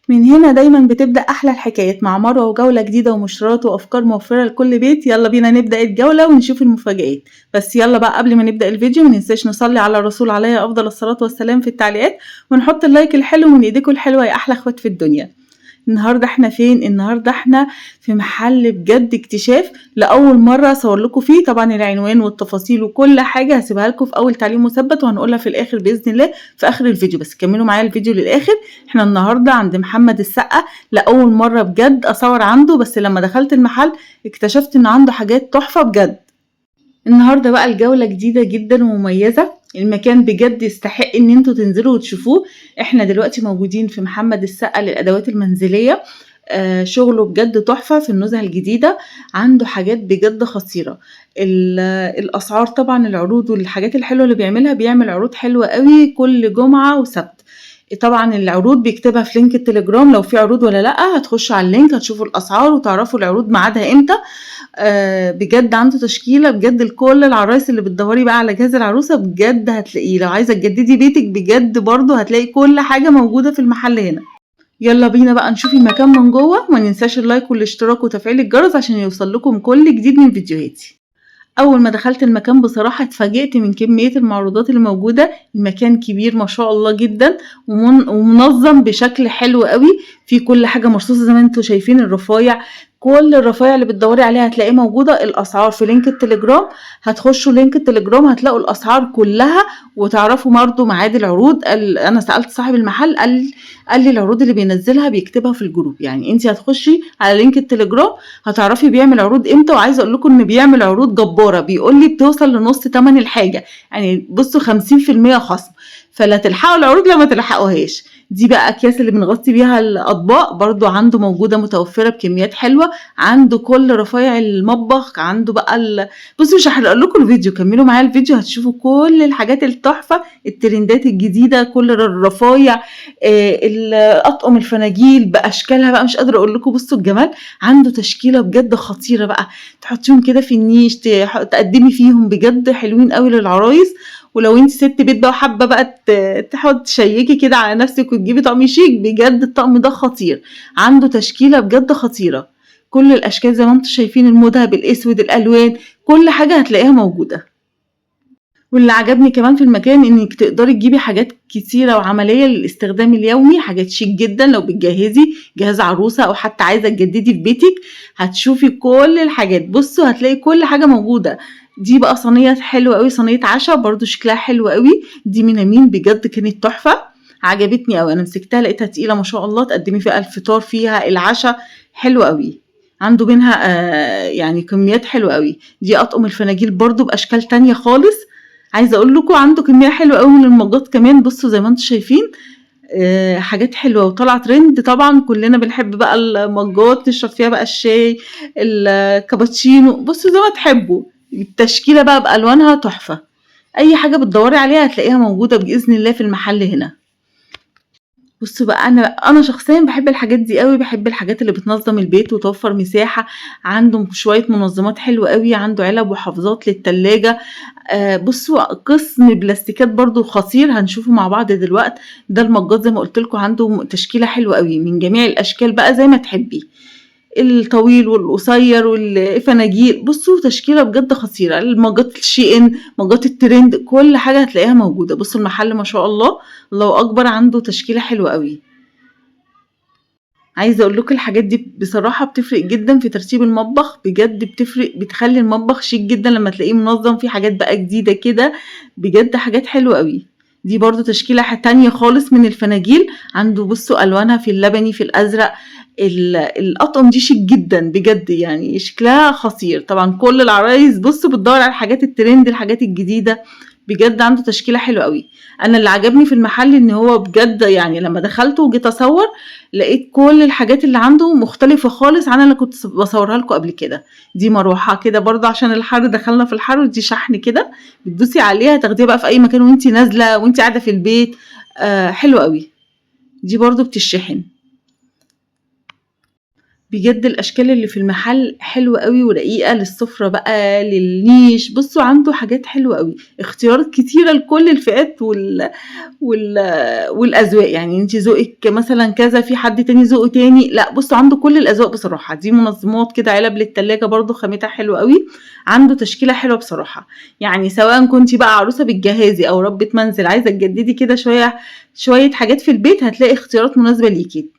من هنا دايما بتبدأ أحلى الحكايات مع مروة وجولة جديدة ومشتريات وأفكار موفرة لكل بيت. يلا بينا نبدأ الجولة ونشوف المفاجآت. بس يلا بقى قبل ما نبدأ الفيديو ما ننساش نصلي على الرسول عليه أفضل الصلاة والسلام في التعليقات، ونحط ال like الحلو من إيديكم الحلوة يا أحلى إخوات في الدنيا. النهارده احنا فين؟ النهارده احنا في محل بجد اكتشاف لاول مرة اصور لكم فيه. طبعا العنوان والتفاصيل وكل حاجة هسيبها لكم في اول تعليق مثبت، وهنقولها في الاخر باذن الله في اخر الفيديو، بس كملوا معايا الفيديو للاخر. احنا النهارده عند محمد السقا، لاول مرة بجد اصور عنده، بس لما دخلت المحل اكتشفت ان عنده حاجات تحفة بجد. النهارده بقى الجولة جديدة جدا ومميزة، المكان بجد يستحق ان انتوا تنزلوا وتشوفوه. احنا دلوقتي موجودين في محمد السقا للادوات المنزلية. شغله بجد تحفة في النزهه الجديدة، عنده حاجات بجد خطيرة. الاسعار طبعا، العروض والحاجات الحلوة اللي بيعملها، بيعمل عروض حلوة قوي كل جمعه وسبت. طبعا العروض بيكتبها في link التليجرام، لو في عروض ولا لا هتخشوا على ال link هتشوفوا الاسعار وتعرفوا العروض ميعادها امتى. بجد عنده تشكيله بجد لكل العرايس اللي بتدوري بقى على جهاز العروسة، بجد هتلاقيه. لو عايزه تجددي بيتك بجد برضو هتلاقي كل حاجة موجودة في المحل هنا. يلا بينا بقى نشوف المكان من جوه، وما ننساش ال like والاشتراك وتفعيل الجرس عشان يوصل لكم كل جديد من فيديوهاتي. اول ما دخلت المكان بصراحة اتفاجئت من كمية المعروضات اللي موجودة. المكان كبير ما شاء الله جدا ومنظم بشكل حلو قوي، في كل حاجة مرصوصه زي ما انتم شايفين. الرفايع، كل الرفايع اللي بتدوري عليها هتلاقيه موجودة. الاسعار في link التليجرام، هتخشوا link التليجرام هتلاقوا الاسعار كلها وتعرفوا برضه ميعاد العروض. انا سالت صاحب المحل قال لي العروض اللي بينزلها بيكتبها في ال group، يعني انت هتخشي على link التليجرام هتعرفي بيعمل عروض امتى. وعايزه اقول لكم ان بيعمل عروض جبارة، بيقول لي بتوصل لنص ثمن الحاجة، يعني بصوا 50% خصم، فلا تلحقوا العروض لما تلحقوهاش. دي بقى اكياس اللي بنغطي بيها الاطباق، برضو عنده موجودة متوفرة بكميات حلوة. عنده كل رفايع المطبخ، عنده بقى بصوا مش هحرق لكم الفيديو، كملوا معايا الفيديو هتشوفوا كل الحاجات التحفة، الترندات الجديدة، كل الرفايع، الاطقم، الفناجيل باشكالها بقى، مش قادرة اقول لكم. بصوا الجمال، عنده تشكيله بجد خطيرة بقى، تحطيهم كده في النيش، تقدمي فيهم، بجد حلوين قوي للعرايس. ولو انت ست بيت بقى وحابة بقى تحط تشيكي كده على نفسك وتجيبي طقم شيك، بجد الطقم ده خطير. عنده تشكيله بجد خطيرة، كل الاشكال زي ما انتم شايفين، المذهب، الاسود، الالوان، كل حاجة هتلاقيها موجودة. واللي عجبني كمان في المكان انك تقدري تجيبي حاجات كتيرة وعملية للاستخدام اليومي، حاجات شيك جدا لو بتجهزي جهاز عروسه او حتى عايزه تجددي في بيتك، هتشوفي كل الحاجات. بصوا هتلاقي كل حاجة موجودة. دي بقى صينية حلوة قوي، صينية عشاء برضو شكلها حلو قوي، دي من مين بجد كانت تحفة، عجبتني قوي. انا مسكتها لقيتها تقيلة ما شاء الله، تقدمي فيها الفطار فيها العشاء، حلو قوي. عنده منها يعني كميات حلوة قوي. دي اطقم الفناجيل برضو باشكال تانية خالص، عايزه اقول لكم عنده كمية حلوة قوي من المجات كمان. بصوا زي ما انتم شايفين، حاجات حلوة وطالعه ترند. طبعا كلنا بنحب بقى المجات، نشرب فيها بقى الشاي، الكابتشينو، بصوا زي ما تحبوا. التشكيلة بقى بالوانها تحفة، اي حاجة بتدوري عليها هتلاقيها موجودة باذن الله في المحل هنا. بصوا بقى، انا شخصيا بحب الحاجات دي قوي، بحب الحاجات اللي بتنظم البيت وتوفر مساحة. عنده شوية منظمات حلوة قوي، عنده علب وحافظات للتلاجة. بصوا قسم بلاستيكات برضو خطير هنشوفه مع بعض دلوقتي. ده المجات زي ما قلت لكم عنده تشكيله حلوة قوي من جميع الاشكال بقى زي ما تحبي، الطويل والقصير والفناجيل. بصوا تشكيله بجد خطيرة، المجات الشي ان، مجات الترند، كل حاجة هتلاقيها موجودة. بصوا المحل ما شاء الله الله اكبر، عنده تشكيله حلوة قوي. عايزه اقول لكم الحاجات دي بصراحة بتفرق جدا في ترتيب المطبخ، بجد بتفرق، بتخلي المطبخ شيك جدا لما تلاقيه منظم، فيه حاجات بقى جديدة كده، بجد حاجات حلوة قوي. دي برضو تشكيله تانية خالص من الفناجيل، عنده بصوا الوانها في اللبني، في الازرق. الاطقم دي شيك جدا بجد، يعني شكلها خطير. طبعا كل العرايس بصوا بتدور على الحاجات الترند، الحاجات الجديدة، بجد عنده تشكيله حلوة قوي. انا اللي عجبني في المحل ان هو بجد يعني لما دخلته وجيت اصور لقيت كل الحاجات اللي عنده مختلفة خالص عن اللي كنت بصورها لكم قبل كده. دي مروحة كده برضه عشان الحر، دخلنا في الحر، ودي شحن كده بتدوسي عليها تاخديها بقى في اي مكان وانتي نازله وانتي قاعدة في البيت. حلو قوي، دي برضه بتشحن. بجد الأشكال اللي في المحل حلوة أوي ورقيقة للسفرة بقى، للنيش، بصوا عنده حاجات حلوة أوي، اختيارات كتيرة لكل الفئات وال والأذواق، يعني أنتِ ذوقِك مثلًا كذا، في حد تاني ذوقه تاني، لأ بصوا عنده كل الأذواق بصراحة. دي منظمات كده علب للتلاجة برضه خامتها حلوة أوي، عنده تشكيلة حلوة بصراحة، يعني سواء كنتِ بقى عروسة بتجهزي أو ربة منزل عايزة تجددي كده شوية شوية حاجات في البيت، هتلاقي اختيارات مناسبة ليكِ.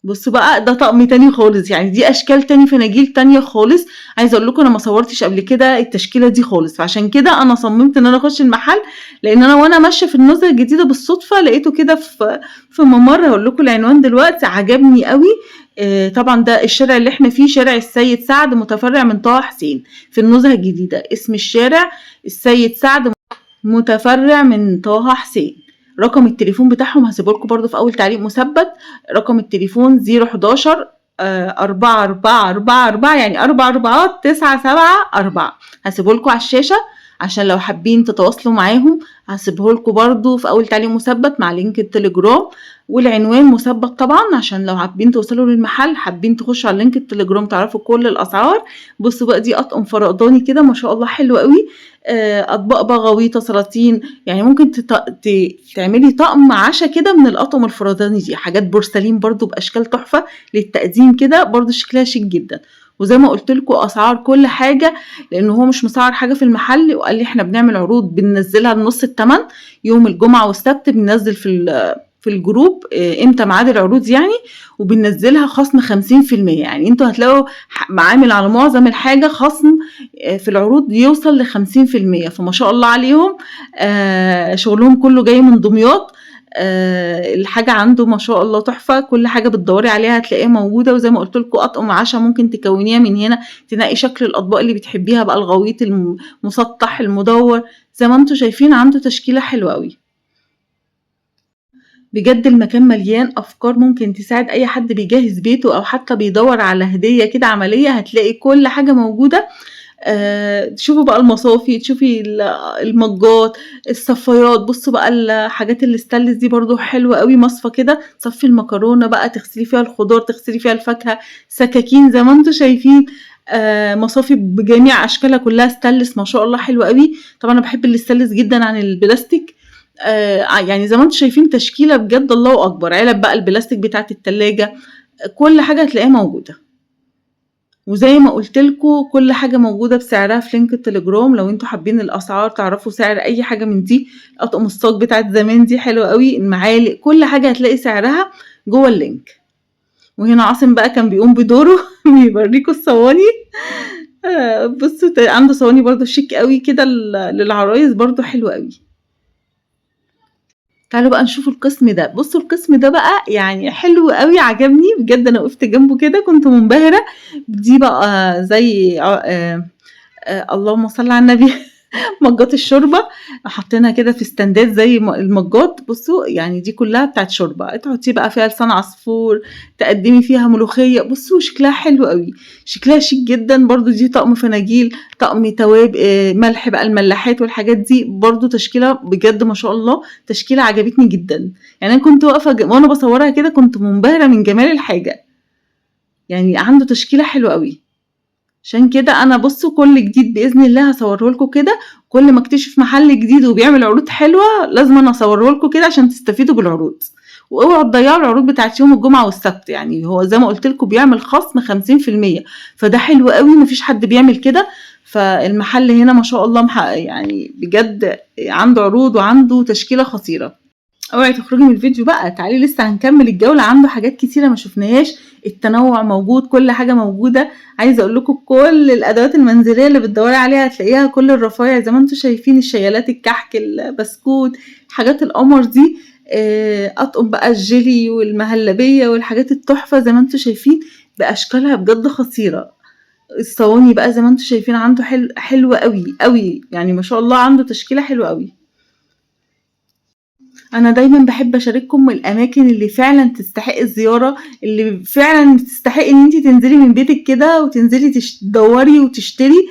بصوا بقى ده طقم تاني خالص، يعني دي اشكال تاني فناجيل تانية خالص. عايزه اقول لكم انا ما صورتش قبل كده التشكيلة دي خالص، فعشان كده انا صممت ان انا اخش المحل، لان انا وانا ماشية في النزهه الجديدة بالصدفة لقيته كده في ممر، هقول لكم العنوان دلوقتي، عجبني قوي. طبعا ده الشارع اللي احنا فيه شارع السيد سعد، متفرع من طه حسين في النزهه الجديدة. اسم الشارع السيد سعد متفرع من طه حسين. رقم التليفون بتاعهم هسيبه لكم برده في اول تعليق مثبت. رقم التليفون zero حداشر، أربعة أربعة أربعة أربعة، يعني أربع أربعات تسعة سبعة أربعة. هسيبه لكم على الشاشة عشان لو حابين تتواصلوا معاهم، هسيبه لكم برده في أول تعليق مثبت مع link التليجرام، والعنوان مثبت طبعا عشان لو حابين توصلوا للمحل، حابين تخشوا على link التليجرام تعرفوا كل الأسعار. بصوا بقى دي أطقم فرقداني كده ما شاء الله حلوة قوي، أطباق بقى غويطة سلاطين، يعني ممكن تعملي طقم عشا كده من الأطقم الفرداني دي. حاجات بورسلين برضو بأشكال تحفة للتقديم كده، برضو شكلها شيك جدا. وزي ما قلت لكم أسعار كل حاجة، لأن هو مش مسعر حاجة في المحل، وقال لي إحنا بنعمل عروض بننزلها لنص التمن يوم الجمعة والسبت، بننزل في الجروب، امتى ميعاد العروض يعني، وبننزلها خصم خمسين في المية. يعني انتوا هتلاقوا معامل على معظم الحاجة خصم، في العروض يوصل لخمسين في المية. فما شاء الله عليهم، شغلهم كله جاي من دمياط، الحاجة عنده ما شاء الله تحفة، كل حاجة بتدوري عليها هتلاقيها موجودة. وزي ما قلت لكم أطقم عشاء ممكن تكونيها من هنا، تنقي شكل الأطباق اللي بتحبيها بقى، الغويط المسطح المدور، زي ما انتوا شايفين عنده تشكيلة حلوة قوي. بجد المكان مليان أفكار ممكن تساعد أي حد بيجهز بيته أو حتى بيدور على هدية كده عملية، هتلاقي كل حاجة موجودة. تشوفوا بقى المصافي، تشوفي المجات، الصفايات. بصوا بقى الحاجات الستانلس دي برضو حلوة قوي، مصفى كده تصفي المكرونة بقى، تغسلي فيها الخضار، تغسلي فيها الفاكهة، سكاكين زي ما انتوا شايفين، مصافي بجميع أشكالها كلها ستانلس ما شاء الله حلوة قوي. طبعا أنا بحب الستانلس جدا عن البلاستيك. زي ما انتوا شايفين تشكيلة بجد الله أكبر. علب بقى البلاستيك بتاعت التلاجة، كل حاجة هتلاقيها موجودة. وزي ما قلت لكم كل حاجة موجودة بسعرها في link التليجرام، لو انتوا حابين الأسعار تعرفوا سعر أي حاجة من دي. أطقم الصاج بتاعت زمان دي حلوة قوي، المعالق، كل حاجة هتلاقي سعرها جوه ال link. وهنا عاصم بقى كان بيقوم بدوره بيوريكوا الصواني. بصوا عنده صواني برضو شيك قوي كده للعرايس، برضو حلوة قوي. تعالوا بقى نشوف القسم ده. بصوا القسم ده بقى حلو قوي، عجبني بجد، انا وقفت جنبه كده كنت منبهرة. دي بقى زي، اللهم صل على النبي، مجات الشوربة حاطينها كده في ستاندات زي المجات. بصوا دي كلها بتاعت شوربة، تحطي بقى فيها لسان عصفور، تقدمي فيها ملوخية. بصوا شكلها حلو قوي، شكلها شيك جدا. برضو دي طقم فناجيل، طقم تواب، ملح بقى، الملاحات والحاجات دي، برضو تشكيلة بجد ما شاء الله، تشكيلة عجبتني جدا. انا كنت واقفة وانا بصورها كده كنت منبهرة من جمال الحاجة، عنده تشكيلة حلوة قوي. عشان كده انا بصوا كل جديد باذن الله هصوره لكم كده، كل ما اكتشف محل جديد وبيعمل عروض حلوة لازم انا اصوره لكم كده عشان تستفيدوا بالعروض. واوعوا تضيعوا العروض بتاعت يوم الجمعة والسبت، هو زي ما قلت لكم بيعمل خصم خمسين في المية، فده حلو قوي، مفيش حد بيعمل كده. فالمحل هنا ما شاء الله بجد عنده عروض وعنده تشكيله خطيرة. اوعي تخرجي من الفيديو بقى، تعالي لسه هنكمل الجولة، عنده حاجات كتيرة ما شفناهاش، التنوع موجود، كل حاجة موجودة. عايزة اقول لكم كل الادوات المنزلية اللي بتدوري عليها هتلاقيها، كل الرفايع زي ما انتم شايفين، الشيالات، الكحك، البسكوت، حاجات القمر دي، اطقم بقى الجيلي والمهلبية والحاجات التحفة زي ما انتم شايفين باشكالها بجد خطيرة. الصواني بقى زي ما انتم شايفين عنده حلوة قوي قوي، ما شاء الله عنده تشكيلة حلوة قوي. أنا دايماً بحب أشارككم الأماكن اللي فعلاً تستحق الزيارة، اللي فعلاً تستحق إن انتي تنزلي من بيتك كده وتنزلي تدوري وتشتري.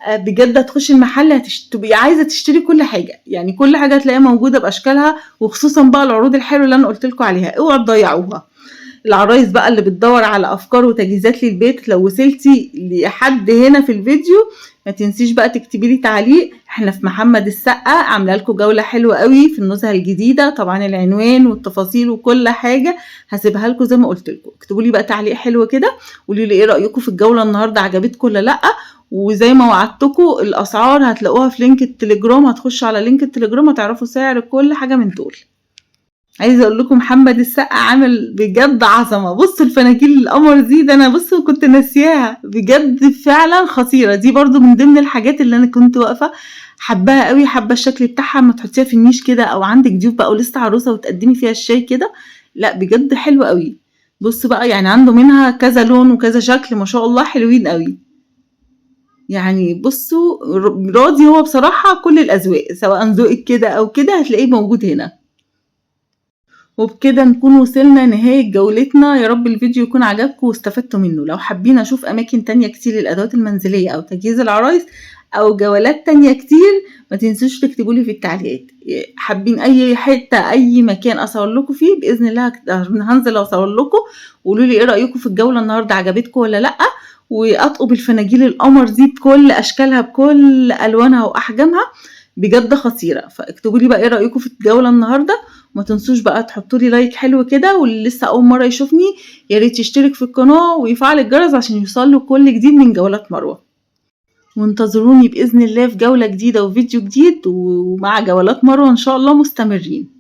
بجد هتخشي المحل تبقي عايزة تشتري كل حاجة، كل حاجة هتلاقيها موجودة بأشكالها، وخصوصاً بقى العروض الحلوة اللي أنا قلت لكم عليها، اوعوا تضيعوها. العرايس بقى اللي بتدور على افكار وتجهيزات للبيت، لو وصلتي لحد هنا في الفيديو ما تنسيش بقى تكتبي لي تعليق. احنا في محمد السقا، عامله لكم جولة حلوة قوي في النزهه الجديدة، طبعا العنوان والتفاصيل وكل حاجة هسيبها لكم زي ما قلت لكم. اكتبوا لي بقى تعليق حلو كده، قولوا لي ايه رايكم في الجولة النهارده، عجبتكم ولا لا؟ وزي ما وعدتكم الاسعار هتلاقوها في link التليجرام، هتخشوا على link التليجرام هتعرفوا سعر كل حاجة من دول. عايزه اقول لكم محمد السقا عامل بجد عظمه. بصوا الفناجيل القمر دي، ده انا بصوا كنت ناسياها بجد، فعلا خطيرة. دي برضو من ضمن الحاجات اللي انا كنت واقفة حباها قوي، حابة الشكل بتاعها اما تحطيها في النيش كده، او عندك ضيوف بقى ولسه عروسه وتقدمي فيها الشاي كده، لا بجد حلوة قوي. بصوا بقى يعني عنده منها كذا لون وكذا شكل، ما شاء الله حلوين قوي. يعني بصوا راضي هو بصراحة كل الاذواق، سواء ذوقك كده او كده هتلاقيه موجود هنا. وبكده نكون وصلنا نهاية جولتنا. يا رب الفيديو يكون عجبكم واستفدتوا منه. لو حابين اشوف اماكن تانية كتير للادوات المنزلية او تجهيز العرايس او جولات تانية كتير، ما تنسوش تكتبوا لي في التعليقات. حابين اي حتة اي مكان اصور لكم فيه، باذن الله هنزل اصور لكم. وقولوا لي ايه رايكم في الجولة النهاردة، عجبتكم ولا لا؟ واطقم الفناجيل القمر دي بكل اشكالها بكل الوانها واحجامها بجد خطيرة. فاكتبوا لي بقى ايه رايكم في الجولة النهارده، وما تنسوش بقى تحطوا لي like حلو كده، واللي لسه اول مرة يشوفني يا ريت يشترك في القناة ويفعل الجرس عشان يوصل له كل جديد من جولات مروه. وانتظروني باذن الله في جولة جديدة وفيديو جديد، ومع جولات مروه ان شاء الله مستمرين.